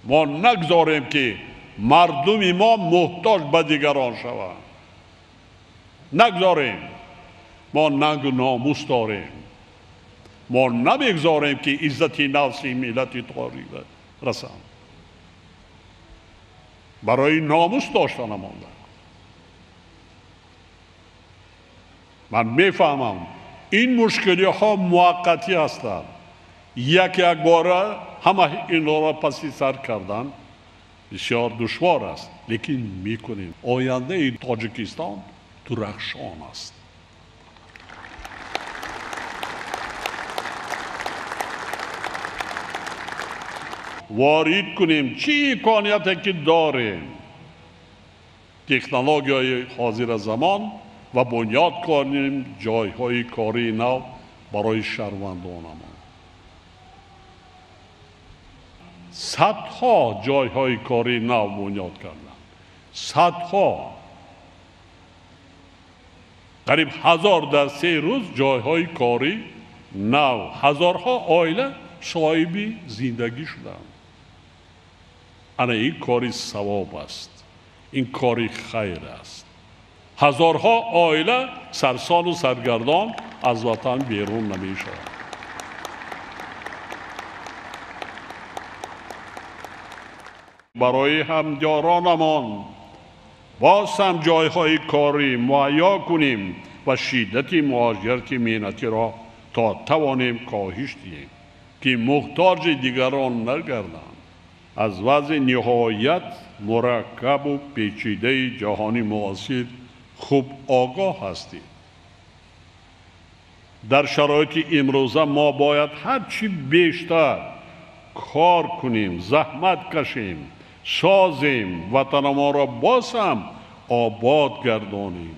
Мо нагзорем, ки мардуми мо муҳтоҷ ба дигарон шаванд. Нагзорем. Мо нангу номус дорем. Мо намегзорем, ки иззати нафси миллати тоҷик расанд. Барои номус дошта намонда. Ман мефаҳмам, ин мушкилиҳо муваққатӣ ҳастанд. Як якбора ҳама инҳоро паси сар кардан бисёр душвор аст, лекин мекунем. Ояндаи Тоҷикистон дурахшон аст. Ворид кунем чӣ имконияте ки дорем, технологияи ҳозира замон, ва бунёд кунем ҷойҳои кории нав барои шаҳрвандонамон. Садҳо ҷойҳои кории нав бунёд карданд, садҳо, қариб 1000 дар 3 рӯз ҷойҳои кории нав, ҳазорҳо оила соҳиби зиндагӣ шуданд. Ана ин кори савоб аст, ин кори хайр аст. Ҳазорҳо оила сарсону саргардон аз ватан берун намешаванд. Барои ҳамдиёронамон боз ҳам ҷойҳои корӣ муҳайё кунем ва шиддати муҳоҷирати меҳнатиро то тавонем коҳиш диҳем, ки муҳтоҷи дигарон нагарданд. Аз вазъи ниҳоят мураккабу печидаи ҷаҳони муосир хуб огоҳ ҳастем. Дар шароити имрӯза мо бояд ҳарчи бештар кор кунем, заҳмат кашем, созем, ватанамонро боз ҳам обод гардонем.